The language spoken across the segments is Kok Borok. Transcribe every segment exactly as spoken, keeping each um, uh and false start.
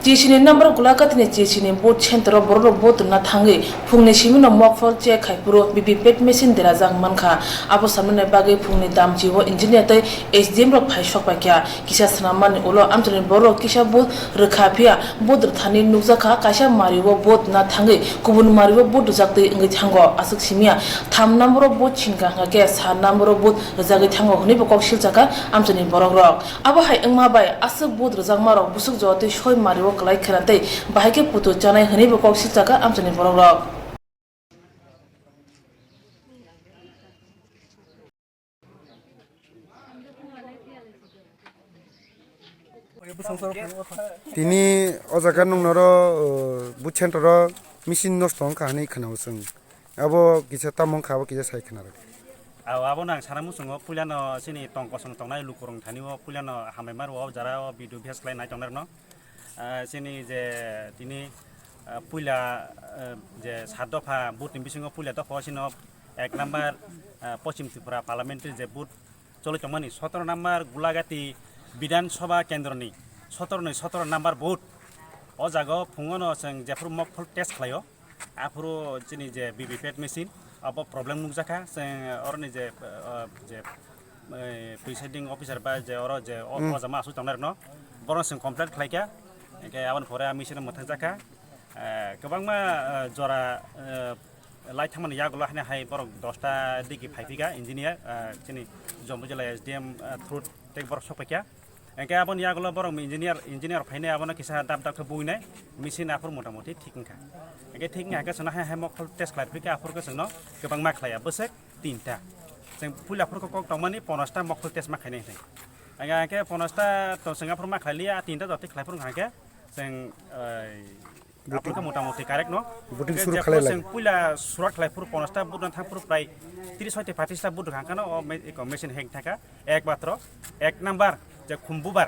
Chini number Gulagati ni chini vote center o borok rok vote rwna thangwi phungni simi no mokphol check khai phuru V V P A T machine derajak mankha. Abo samnani bagwi phungni damchi o engineer tei S D M rok phai sok paikha. Kisa swnam mani ulo amchaini borok rok kisa vote rwkha phiya vote rwthani nukjakha kaisa mari o vote rwna thangwi kubun mari o vote rwjaktwi wngwi thango. Aswk simiya tham number o vote sinkha hwnkha khe sa number o vote rwjagwi thango hwnwi bo kok silchakha amchaini borok rok. Abo hai wngma bai aswk vote rwjakmarok busuk jotwi soi mario kwlai khwna tei bahai khe putu chanai hwnwi bo kok silchakha amchaini borok rok. Tini o jaga nung noro, uh, boot center o machine nosto wngkha hwnwi khwnao chwng. Abo kisa tamo wngkha, abo kisa sai khwna rw. Abo, abo nang sana muchungo puilano chini tong kosong tongnai lukurok thani o puilano hambai maro o jara o video bes khlai nai tongnai rwno. Ah, chini je tini, ah, puila, ah, je sat dopha boot ni bisingo puila dopha o chino ek number, ah, Poschim Tripura parliamentary je boot choli tongmani sotoro number Gulagati Bidhan Sabha kendroni sotoro ni sotoro number boot. O jaga o phungono chwng jephuru mokphol test khlaio. Aphuru chini je V V P A T machine, abo problem nukjakha, chwng oroni je, eh, je, eh, presiding officer ba je oro je o, hmm, o jama aswk tongnai rokno, borokno chwng complain khlaikha, hwnkhe aboni pore a machine mwthangjakha. Eh, kwbangma, eh, jora, eh, lai thangmani yagulo haino hai borok dosta digi phaiphikha engineer, eh, chini Jampuijala S D M, eh, through tei borok sokphaikha. Hingke aboni yagulo borok engineer, engineer phainai abono kisa dap dap khe buinai, machine aphuru motamoti thik wngkha. Hingke thik wngkha khe chwngno hai hai mokol test khlai phikha aphuru khe chwngno kwbangma khlaiya bwswk tinta. Chwng puila phuru kok tongmani ponosta mokol test ma khainai hinwi. Hingke, hingke ponosta to chwng aphuru ma khlai liya, tinta jotoi khlai phuru hingke chwng, eh, Voting. Aphuru khe motamoti correct no. Voting suru khalai lai. Chwng puila surat khlai phuru ponosta vote no thang phuru prai tris hoite paitris ta vote hang khano o me-, eko machine hang thangkha ek batro ek number je Khumbubar.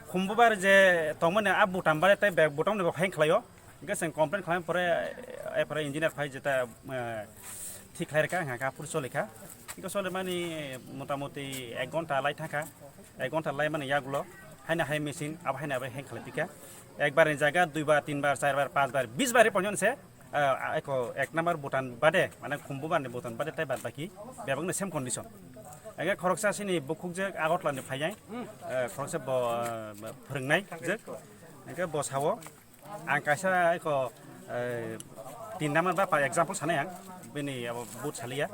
Khumbubar je tongmani a button bare tei bag button ni bo hang khlaio. Hingke chwng complain khlai pore, eh, pore engineer phai jeta, eh, thik khlai rwkha hingkha aphuru cholikha. Hingke cholimani motamoti ek ghonta lai thangkha. Ek ghonta lai mani yagulo haino hai machine abo haino abo hang khlai phikha. Ekbar ni jaga duibar, tinbar, charbar, pachbar, bisbar ri ponjon se, ah, eko ek number button bade, mane Khumbubar ni button bade tai bad baki bebak ni same condition. Ege khoroksa sini bukhuk je Agartala ni phaiyang, eh, khoroksa bo, eh, phwrwngnai je, ege bo sao, ang kaisa eko, eh, tin number ba pa example sanai ang, bini abo boot saliya,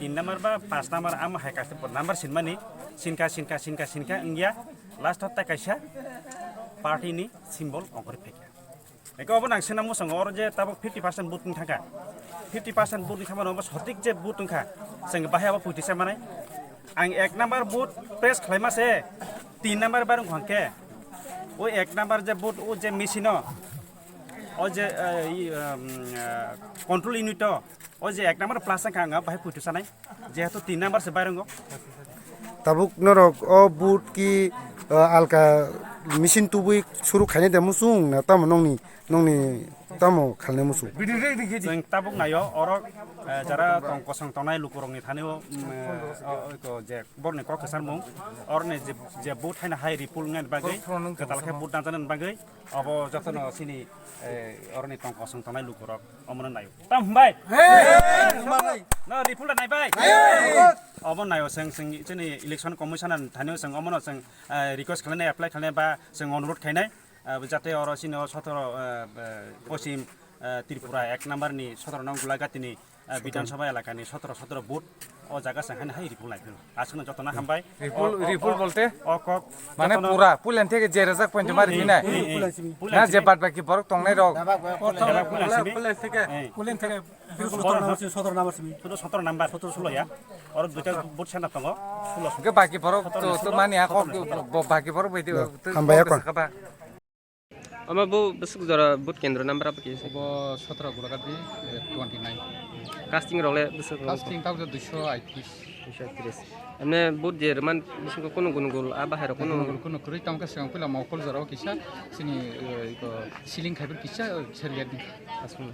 tin number ba pas number ama hai kaisa number sinmani, sinka, sinka, sinka, sinka wngya, last o tai kaisa party ni symbol ongkhorwi phaikha. Eko obo nang sena muchungo oro je tabuk fifty percent vote wng thangkha. Fifty percent vote wng thangmani obo sotik je vote wngkha. Chwng bahai abo puitisa manai. Ang ek number vote press khlaima se tin number bar wng hwnkhe. O ek number je vote o je machine o. O je, eh, i, um, eh, control unit o. O je ek number plus wngkha ang bahai puitisa nai. Jehetu tin number se bai rongo. Tabuk norok o boot ki, uh, alka machine tubui suru khainai de muchung na tamo nongni, nongni tamo khalnai muchung? Chwng tabuk naio oro, eh, jara tong kosong tongnai lukurokni thani o, mm, eh, o, o, ko je borni kok kwchar mung oroni je, je boot haino hai ripul wngna bagwi kwtal khe boot danjana bagwi obo jotono chini, eh, oroni tong kosong tongnai lukurok omono naio. Tam hwnbai? Hey! No, report nai bai? Hey! Obo naio chwng, chwng chini election commissioner thani chwng omono chwng, eh, request khlainai, apply khlainai ba chwng onurodh khainai, eh, jate oro chini o sotoro, eh, eh, Poschim, eh, Tripura ek number ni sotoro nong Gulagati ni, eh, Bidhan Sabha elaka ni sotoro, sotoro booth o jaga chwng haino hai report lai phano. Aswkno jotono hambai. Report, o, o, report o, bolte? O kok mane jotono pura pulen theke je rajak point mari hinai. Hmm, hmm, hmm. Na je bad baki borok tongnai rok. Eba pulen simi. Pulen theke. Eh. Sotoro number simi, sotoro number simi. Sotoro, sotoro number, sotoro sulo ya. Oro duita booth center tongo. Sulo. Ke baki borok to, to mani ako bo baki borok bai de. Hambai ako. Ama bo bwswk jora vote kendro number abo kisa? Bo sotoro Gulagati, eh, twenty nine. Casting rok le bwswk rok? Casting tawk je duiso aitris. Duiso aitris. Emne boot je rwman bisingo kunu gunugul a bahai rok kunu. Gunugul kunu kwrwi tamo khe swkang puila mokol jorao kisa chini, eh, iko ceiling khaibrwi kisa, eh, kisa riyadi. Aswk.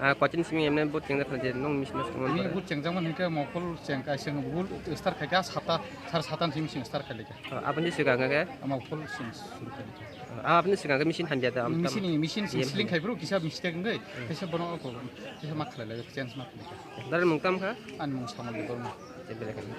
Ah, kochini simi emne boot chengjak kha je nong machine no swkang. Ni boot chengjakmani hwnkhe mokol cheng kaisa boot start khaikha sata, sar sata ni simi start khailai kha. Ah, aboni swkang khe? Mokol simi suru khailai kha. Ah, aboni swkang khe machine hamya da. Machine, machine ceiling khaibrwi kisa mistake wngwi, kaisa bono oko, kaisa ma khlailai, change ma khlailai kha. Dara mung tam kha? Ani mung Samol Debbarma. Belai kheno.